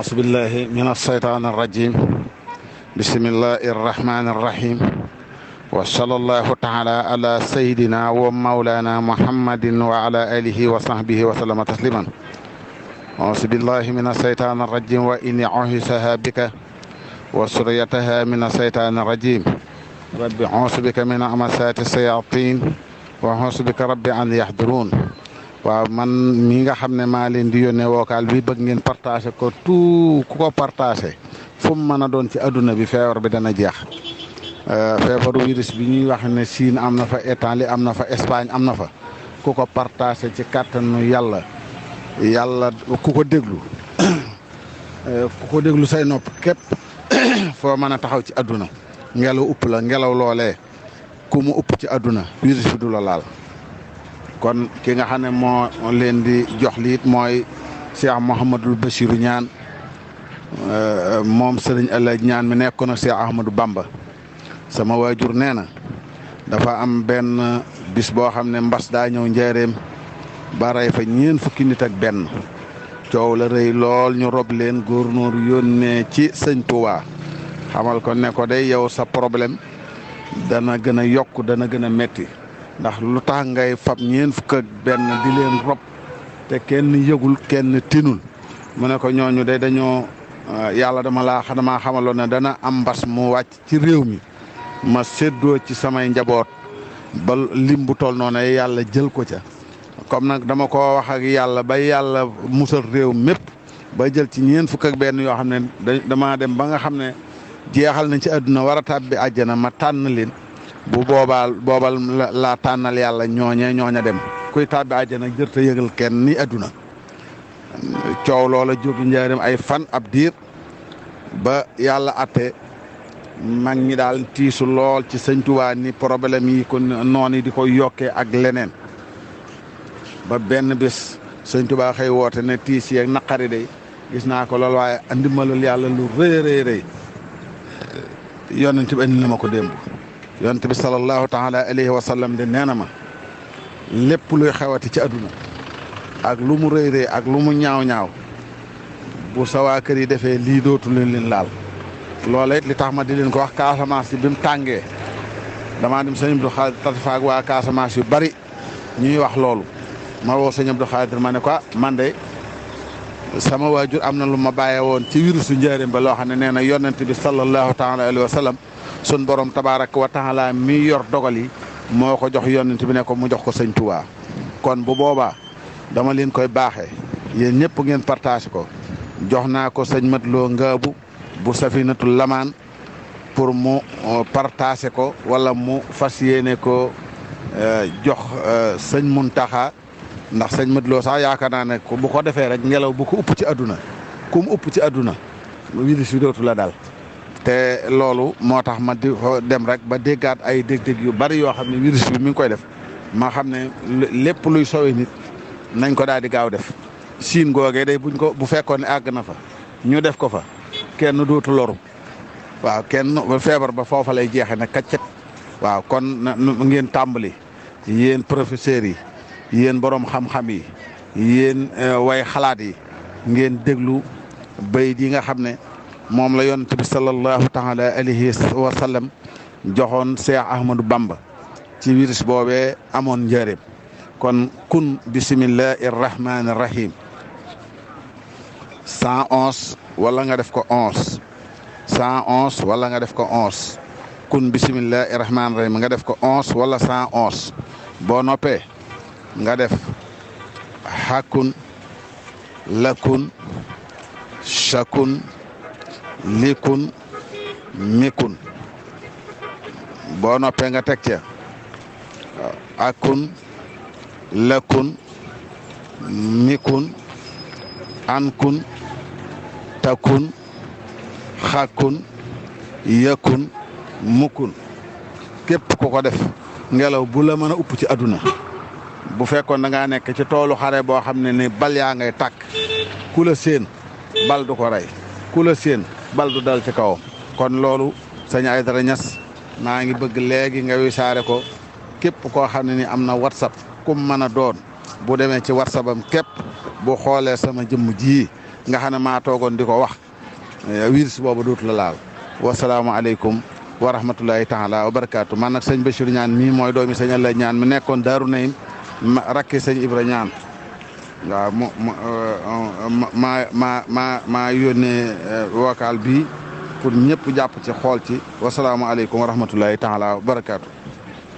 أعوذ بالله من الشيطان الرجيم بسم الله الرحمن الرحيم وصلى الله تعالى على سيدنا ومولانا محمد وعلى آله وصحبه وسلم تسليما أعوذ بالله من الشيطان الرجيم وإني أعيذها بك وذريتها من الشيطان الرجيم رب أعوذ بك من همزات الشياطين وأعوذ بك رب أن يحضرون waaw man mi nga xam ne maa leen di yónnee vocal bi bëgg ngeen partagé ko tout ku ko partagé fu mu mën a doon ci adduna bi feebar bi dana jeex feebaru virus bi ñuy wax ne Chine am na fa Italie am na fa Espagne am na fa ku ko partagé ci kàttanu yàlla ku ko déglu say nopp képp foo mën a taxaw ci adduna ngelaw upp la ngelaw loolee ku mu upp ci adduna virus bi du la laal. kon ki nga xam ne moo leen di jox liit mooy Cheikh Mouhamadul Bassirou Ñaan moom sëriñ Alla Ñaan mi nekkoon ak Cheikh Ahmadou Bamba sama waajur nee na dafa am benn bis boo xam ne mbas daa ñëw njaareem ba rey fa ñeen fukki nit ak benn coow la rëy lool ñu rob leen gouverneur yónnee ci sëñ Touba xamal ko ne ko day yow sa problème dana gën a yokk dana gën a metti ndax lu tax ngay fab ñeen fukk ak benn di leen rob te kenn yëgul kenn tinul mu ne ko ñooñu de dañoo yàlla damaa xamaloon ne dana am mbas mu wàcc ci réew mi ma séddoo ci samay njaboot ba lim bu toll noonu yàlla jël ko ca comme nag dama ko wax ak yàlla ba yàlla musal réew mépp ba jël ci ñeen fukk ak benn yoo xam ne damaa dem ba nga xam ne jeexal nañ ci àdduna war a tàbbi àjjana ma tànn leen bu boobal laa tànnal yàlla ñooña dem kuy tàbbi àjjana jërta yëgal kenn ni adduna coow loola jógi njaarim ay fan ab diir ba yàlla atte mag ñi daal tiisu lool ci sëñ Tuubaa ni problème yi ko noonu di koy yokkee ak leneen ba benn bis sëñ Tuubaa xëy woote ne tiis yeeg naqari day gis naa ko lool waaye andimalul yàlla lu rëy yonent bi andi na ma ko démb yonent bi sallallahu taala alayhi wa sallam de nee na ma lépp luy xewati ci adduna ak lu mu rëy ak lu mu ñaaw bu sa waa kër yi defee lii dootu leen laal loola it li tax ma di leen ko wax Casamance yi bi mu tàngee damaa dem sëñ Abdou Khadir tatafaak waa Casamance yu bari ñuy wax loolu ma woo sëñ Abdou Khadir ma ne ko man de sama waajur am na lu ma bàyyee woon ci virusu njaarim ba loo xam ne nee na yonent bi sallallahu taala alayhi wa sallam sun borom tabaaraka wa taala mi yor dogal yi moo ko jox yonent bi ne ko mu jox ko sëñ Tuubaa kon bu boobaa dama leen koy baaxee yéen ñëpp ngeen partage ko jox naa ko sëñ Mat Lo Ngaabu bu Safinatul Lamaan pour mu partage ko wala mu fas yéene ko jox sëñ Muntaxa ndax sëñ Mat Lo sax yaakaar naa ne bu ko defee rek ngelaw bu ko upp ci adduna ku mu upp ci adduna virus bi dootu la dal te loolu moo tax ma di dem rek ba déggaat ay dég-dég yu bari yoo xam ne virus bi mi ngi koy def ma xam ne lépp luy sowe nit nañ ko daal di gaaw def Chine googee day bu fekkoon ne àgg na fa ñu def ko fa kenn dootu loru waaw kenn feebar ba foofa lay jeexe ne kaccet waaw kon ngeen tàmbali yéen professeurs yi yéen borom xam-xam yi yéen way xalaat yi ngeen déglu bayit yi nga xam ne moom la yonent bi sallallahu taala alayhi wa sallam joxoon Cheikh Ahmadou Bamba ci virus boobee amoon njëriñ kon kun bisimillahi rahmaani rahim 111 wala nga def ko 11 111 wala nga def ko 11 kun bisimillahi rahmaani rahim nga def ko 11 wala 111 boo noppee nga def xakun lakun shakun likun mikun boo noppee nga teg ca akun lakun mikun ankun takun xakun yakun mukun képp ku ko def ngelaw bu la mën a upp ci adduna bu fekkoon da ngaa nekk ci toolu xare boo xam ne ni bal yaa ngay tàkk ku la séen bal du ko rey ku la séen bal du dal ci kawam kon loolu sëñ Aydara Ñas maa ngi bëgg léegi nga wisaare ko képp koo xam ne ni am na whatsapp kum mën a doon bu demee ci whatsapp am képp bu xoolee sama jëmm ji nga xam ne maa toogoon di ko wax virus boobu dootu la laal wasalaamaaleykum wa rahmatulahi taala wa barakaatu. man nag sëñ Bachir ñaan mii mooy doomi sëñ Alla ñaan mi nekkoon Daaru Naym rakki sëñ Ibra ñaan waaw maa yónnee vocal bii pour ñëpp jàpp ci xool ci wasalaamaaleykum wa rahmatulahi taala wa barakaatu.